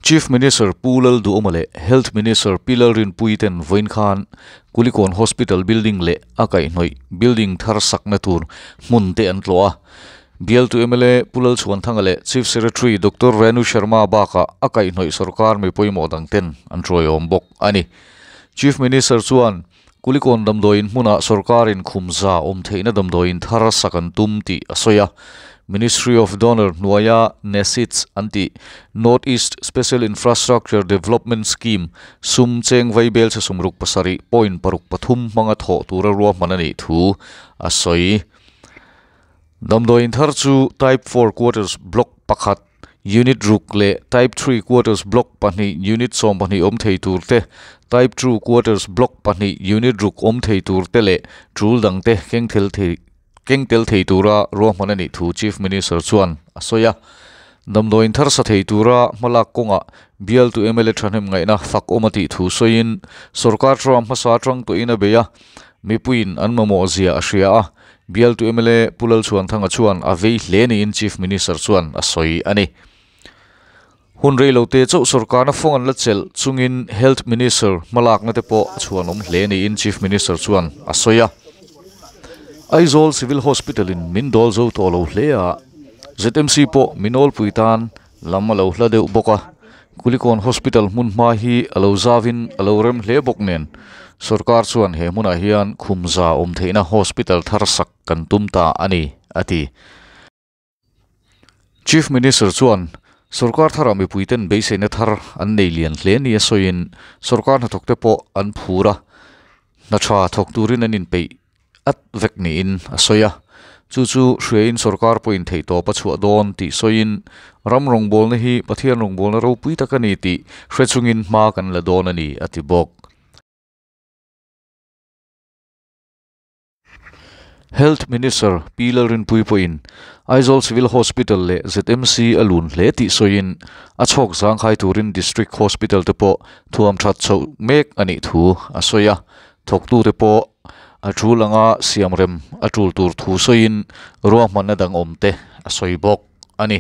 Chief Minister Pu Lalduhoma leh Health Minister Pi Lalrinpuii ten vawiin khan Kulikawn Hospital building leh a kaihhnawih building thar sakna tur hmun te an tlawh a. Bialtu mla Pu Lalchhuanthanga leh Chief Secretary Doctor Renu Sharma bakah a kaihhnawih sorkar mi pawimawh dang ten an hruaiawm bawk a ni. Chief Minister chuan Kulikawn damdawiin hmunah sorkarin khumza awm theihna damdawiin thar sak an tum tih a sawi a. Ministry of Donor hnuaia NESIDS an tih, North East Special Infrastructure Development Scheme, sum cheng vaibel chhe sumruk pasarih point paruk pathum hmanga thawh tura ruahman a nih thu a sawi. Damdawiin thar chu Type 4 Quarters Block pakhat, Unit ruk leh Type 3 Quarters Block pahnih Unit 12 awm thei tur te, Type 2 Quarters Block pahnih Unit ruk awm thei tur te leh tul dang te keng tel thei keng tel thei tura ruahman a nih thu Chief Minister chuan a sawi a. Damdawiin thar sa thei tura hmalak kawngah bialtu mla thahnem ngaihna fak awm a tih thu sawiin sorkar ram hmasa atang tawhin a bei a, mipuiin an mamawh zia a hria a, Bialtu mla Pu Lalchhuanthanga chuan a vei hle niin Chief Minister chuan a sawi a ni. Hun rei lo te chauh sorkarna fawng an la chelh chungin Health Minister hmalakna te pawh a chhuanawm hle niin Chief Minister chuan a sawi a. Aizawl Civil Hospital in min dawl zo tawh lo hle a, ZMC pawh min awlpui tan lam a lo hla deuh bawk a, Kulikawn Hospital hmun hma hi a lo zavin a lo rem hle bawk nen sorkar chuan he hmunah hian khumza awm theihna hospital thar sak kan tum ta a ni, a ti. Chief Minister chuan sorkar tharah mipuiten beiseina thar an nei lian hle nia sawiin sorkar hnathawkte pawh an phur a, hna tha thawk turin an inpeih at vek niin a sawi a. Chu chu hriain sorkar pawhin theihtawp a chhuah dawn tih sawiin ram rawngbawlna hi Pathian rawngbawlna ropui tak a ni tih hre chungin hma kan la dawn a ni, a ti bawk. Health Minister Pi Lalrinpuii pawhin Aizawl Civil Hospital leh ZMC a lun hle tih sawiin a chhawk zangkhai turin District Hospital te pawh thuam that chhoh mek a nih thu a sawi a. Thawktute pawh a tul anga siamrem a tul tur thu sawiin ruahmanna dang awmte a sawi bawk a ni.